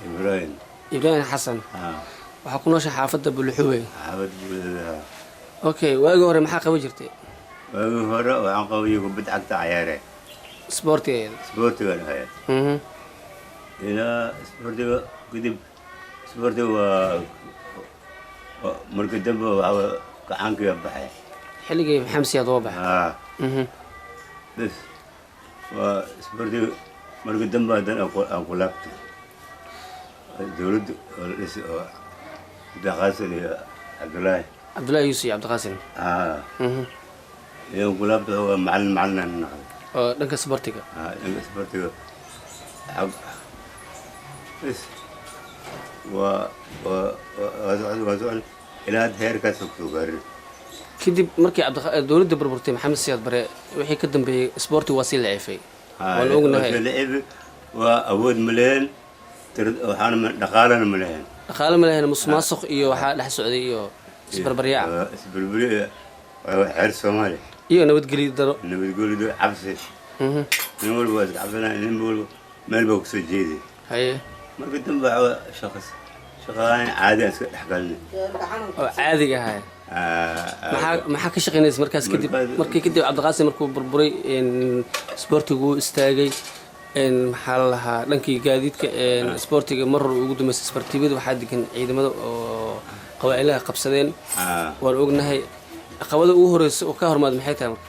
Ibraahim. Ibraahim Xasan. Haa. Waxaa ku noosha xaafadda Buluxubey. Xaafad Buulxubey. Okay, waagii hore maxaa qaban jirtay? Waagii hore waxaan qabayay kubad cagta cayaare. Isboortigeeda. Isboortiga ahayd. Ilaa isboortiga kadib, isboortiga waa markii dambe waxaa gacankiga baxay. Xilligii Maxamed Siyaad waa baxay. Haa. Bes, waa isboortiga markii dambe haddana aan ku laabtay dowladda oo la dhisay oo Cabdiqaasim iyo Cabdullaahi. Cabdullaahi Yuusuf iyo Cabdiqaasim. Haa. Iyo ku laabtay waa macalin, macalin noqday. Oo dhanka isboortiga. Haa, dhanka isboortiga. Bes, waa socon ilaa hadda heerkaas kusoo gaarin. Kadib markii dowladda burburtay, Maxamed Siyaad Bare wixii ka dambeeyey, isboortigu waa sii laciifay, waan ognahay. Lacib waa awood ma lehen, waxaana dhaqaalana ma lehen. Dhaqaale ma lehen, musuqmaasuq iyo waxaa dhex socday iyo isbarbaryaac. Isbarbari, xeer Soomaaliya. Iyo nabadgelyo daro. Nabadgelyo, cabsi. Nin walba waa iska cabsanaya, nin walba meel baa kusoo jeeday. Marka dambe waxaa shaqas shaqadaan caadi aan iska dhex galnay. Oo caadiga ahay. Maxaa ka shaqaynaysa markaas kadib? Markii kadib Cabdiqaasim markuu burburay, isboortigu wuu istaagay. Maxaa la lahaa dhankii gaadiidka, isboortiga mar hore ugu dambeysay isbartiibada waxaa degan ciidamada oo qabaa'ilaha qabsadeen. Waan ognahay. Caqabada ugu horeysa oo ka hormaad maxay tahay marka?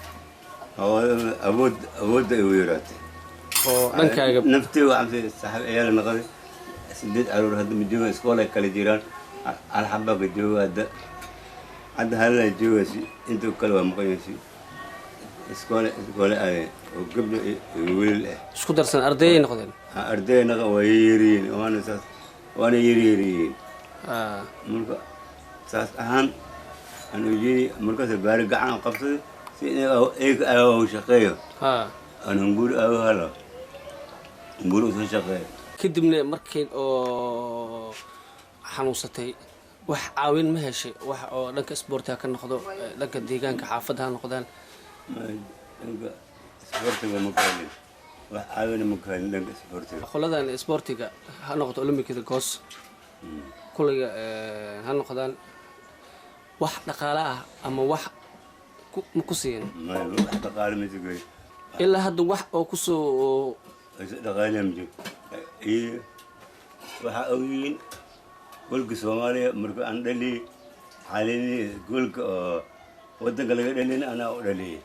Awoodda ay u yaraatay. Oo dhankaaga. Naftii waxaan saaxiib ciyaal noqday, sideed caruur hadda ma joogaan, iskool ay kala jiraan. Hal xabaa ka jooga hadda, halna jooga, intuu kale waa maqan yahay, iskoole iskoole ay oo gabdho iyo wiilal ah. Isku darsan ardayay noqdeen. Arday naqa waa yaryariyiin, waana saas, waana yaryariyiin. Marka saas ahaan aan ujeedi markaas gaari gacan aan qabsaday si iyaga u shaqeeyo. Aan hunguri aago helo, hunguri usoo shaqeeyo. Kadibna markii oo xanuunsatay, wax caawin ma heshay, wax oo dhanka isboortiga ka noqdo, dhanka deegaanka xaafadda ha noqdaan? Dhanka isboortiga ma ka helin wax caawina, ma ka helin dhanka isboortiga. Qoladan isboortiga ha noqoto, Olombikada goos kulliga ha noqdaan, wax dhaqaale ah ama wax ma ku siiyan? Wax dhaqaale ma jiro. Ilaa hadda wax oo kusoo dhaqaale ma jiro. Iyo waxaa ogyihiin goolka Soomaaliya marka aan dhaliyey xaalini, goolka oo wadanka laga dhalin anaa u dhaliyey.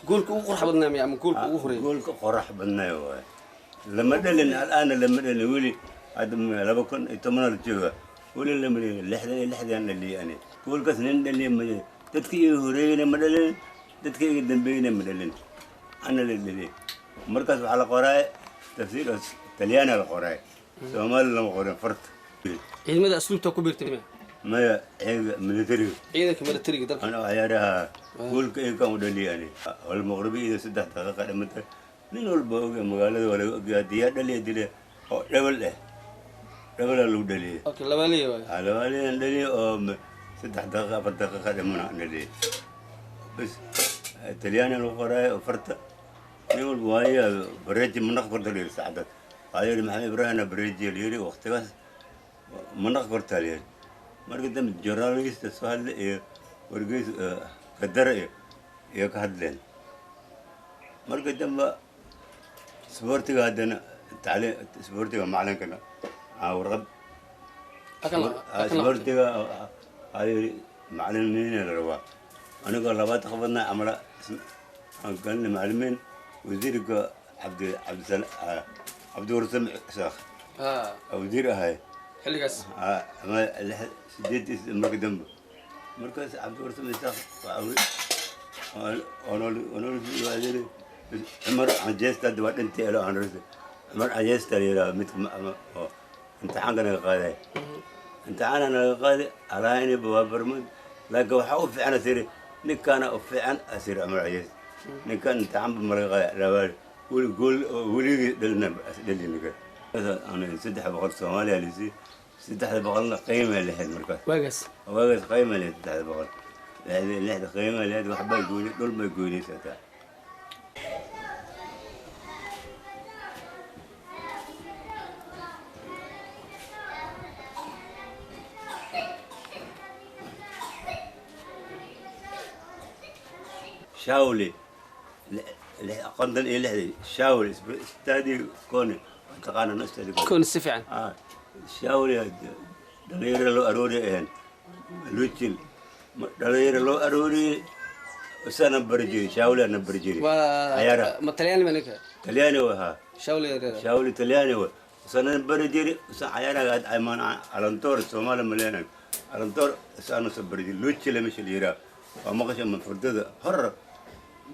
Goolka ugu qurux badnaa miya ama goolka ugu horeeyay? Goolka qorax badnaa waay, lama dhalin, alaana lama dhalin weli. Hadda 2010 la jooga, weli lama dhalin. 66-dan dhaliyey ani goolkaas, nin dhaliye ma jiro. Dadka iga horeeyeyna ma dhalin, dadka iga dambeeyeyna ma dhalin, ana la dhaliyey. Markaas waxaa la qoraay tafsiir oo Talyaani la qoraay, Soomaali lama qorin farta. Ciidamada asluubta ku biirtay miya? Maya, ciidanka militariga. Ciidanka militariga dalka. Ana ciyaaraha goolka iyakaan u dhaliyay ani walmaqribi iyadoo 3 daqiiqa dhimatay. Nin walba oga, magaalada waa laga ogyahay diyaa dhaliya dile oo dhabal eh, dhabalaa lagu dhaliyay. Okay, labaaliya waay. Labaaliyan dhaliya oo 3 daqiiqa 4 daqiiqa dhimana aan dhaliyay. Bas, Talyaani lagu qoraayo oo farta nin walba waayo bareeji ma naq korta layiri saacadaas. Waxaa yidhi Maxamed Ibraahimna bareeji la yiri waqtigaas ma naq korta la yiri. Marka dambe journalista soo hadlay iyo wargeys kadara iyo ka hadleen. Marka dambe isboortiga haddana tacliim isboortiga macalinkana aa warqad. Isboortiga waxaa yidhi macalimiina la rabaa, anigoo 20 qabadna camala aan galnay macalimiin. Wasiirka Cabdi Cabdisal Cabdiwarsam Isaaq wasiir ahay. Xilligaas. Ama sideed marka dambe markaas Cabdiwarsam Isaaq Cumar Canjeesta hadda waa dhintay elo aan Cumar Canjeesta la yidhaha midka oo imtixaanka naga qaaday, imtixaana naga qaaday alaayni waa barmad, laakiin waxaa u fiican asiri ninkaana u fiican asiri Cumar Canjeesta, ninkan imtixaanba ma laga qaaday labaad weli gool weligii dhalina dhali ninka. 300 Soomaaliya lisi, 300-na qiima lahayd markaas. Waagaas. Waagaas qiima lahayd 300, lixda qiima lahayd, waxbay goyni, dhul bay goynaysataa. Shaawli 56 Shaawli istaadi Kooni, taqaana istaadi Kooni? Kooni si fiican. Shaawli dhalinyaro loo aroori ahayn Luujil, dhalinyaro loo arooriyey, isana bari jiray, Shaawli ana bari jiray cayaaraha. Waa ma Talyaani ma ninka? Talyaani u ahaa. Shaawli yareera. Shaawli Talyaani wa, isana bari jiray, isa cayaaraha aymaan alantoor Soomaali maleenan alantoor isaana soo bari jiray. Luujile meesha la yiraa waa maqasha ma furdada hor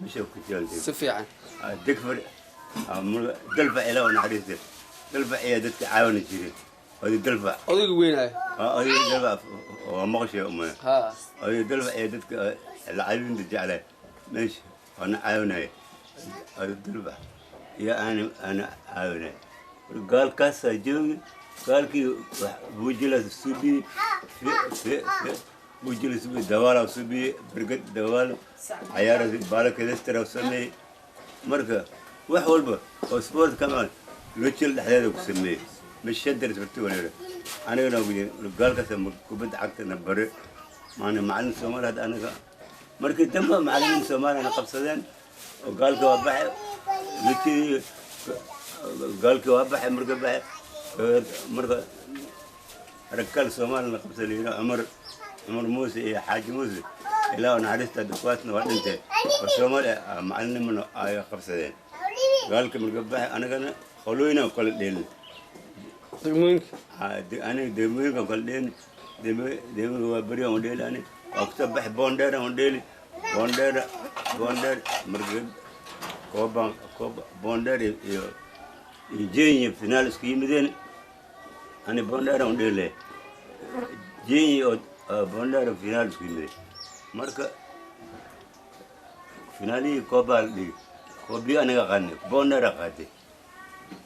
meesha ku jiraan. Si fiican. Degfar Dalfac, ilaa u naxariista Dalfac ayaa dadka caawini jiray, oday Dalfac. Odayga weynaayo. Oday Dalfac waa maqasha uma? Ha. Oday Dalfac ayaa dadka lacabiinta jeclay meesha waana caawinaya, oday Dalfac iyo ana caawinaya. Gaalkaasaa joogi, gaalkii buujila subiye, buujila subiye, dawaalaa subiye, bergad dawaal cayaara baala kadestara sameeyey. Marka wax walba oo sport ka maqan Lujil dhexdeeda ku sameeyey mashadar isbarti waleera. Anigana gaalkaas kubadda cagta na bare maana macallin Soomaali hadda anaga markii dambe macallimiin Soomaaliyana qabsadeen oo gaalka waa baxay Lujil, gaalkii waa baxay. Marka baxay, marka ragkal Soomaalina qabsaday la yidhaha Cumar Muuse iyo Xaaji Muuse, ilaa naxariista kuwaasna waa dhintay, oo Soomaali macalinimana ay qabsadeen. Gaalka marka baxay anagana qolooyina kala dheelin. Degmooyinka. Aniga degmooyinka kala dheelin, degmooyinka waa beri aan dheeli, ani waa kusoo baxay Boondheer aan dheeli, Boondheer marka kooban kooba Boondheer iyo Jenya finaal isku yimideen. Ani Boondheer aan dheelay, Jenya oo Boondheer finaal isku yimideen. Marka finaalihii koobaa la dhigay, koobii aniga qaadnay, Boondheera qaaday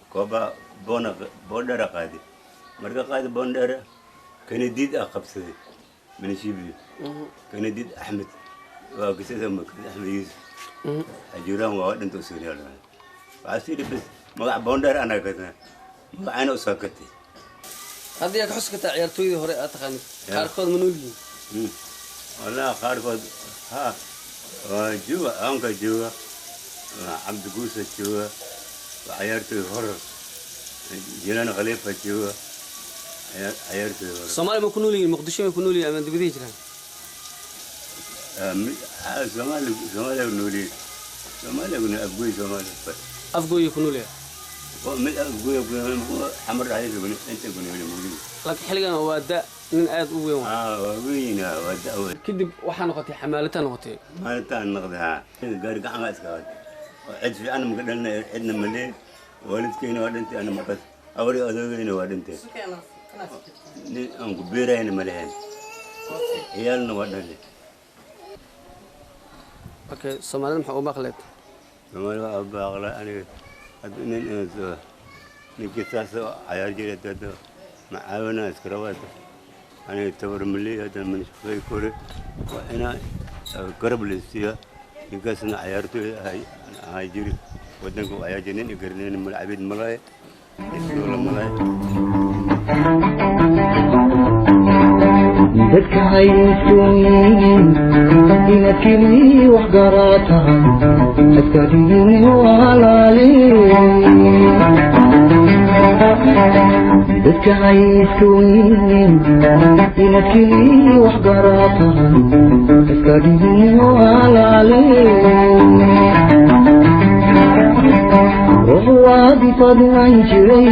kooba, boona Boondheera qaaday. Marka qaaday Boondheera, Kanadiid ah qabsaday Minishibiyo, Kanadiid Axmed waa kisada, Axmed Yuusuf Xajuuraan waa dhinta usoo. Waxaa sii bas magac Boondheer anaga katana magacayna usoo katay. Hadda yaa ka xusi kartaa ciyaartooydii hore aad taqaanid? Qaarkood ma nool yihiin? Wallahi qaarkood ha waa jooga, aanka jooga, Cabdi Guusa jooga, ciyaartooy hore Jilaan Khaliifa jooga, ciyaartooy hore. Soomaaliya ma ku nool yihiin? Muqdisho ma ku nool yihiin ama dibadihii jiraan? Soomaaliya, Soomaaliya nooliye, Soomaaliya kuna Afgoy, Soomaaliya. Afgooyi ku nool yahay? Mid Afgoy, Xamar dhexdiisa kuna inta kuna Muqdisho. Laakiin xilligan waa da nin aad u weyn. Waa weyn, waa da weyn. Kadib waxaa noqotay xamaalitaa noqotay? Maalintaan noqday haa, gaari gacan iska qaad, cid fiican maka dhalina, cidna ma leen, waalidkeyna waa dhintay, ana markaas awri adoogeyna waa dhintay, nin aan ku beerayna ma lehen, ciyaalna waa dhalay. Okay, Soomaalida maxaa u maqleed? Soomaali waa baaqla aniga hadda nin ninkii saas cayaar jiray hadda macaawina iska rabaata, aniga tabar maley hadda man shaqey kore, waa inaa garab la siiya. Ninkaasna cayaartooy ahay jiri, wadanka u cayaar jiri, nin igarinayna male, cabiid malaye, isdoola malaye. Dadka haysuyin inaad keli wax garaatahay askadhigini walaali. Dadka haysuyin inaad keli wax garaatahay askadhigini walaali. Ruux waadi fadlan jiray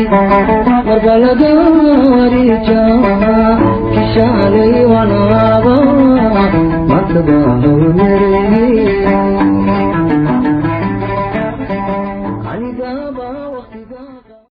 marba laga warijaa kishaalay wanaaba martaba hawlmereya.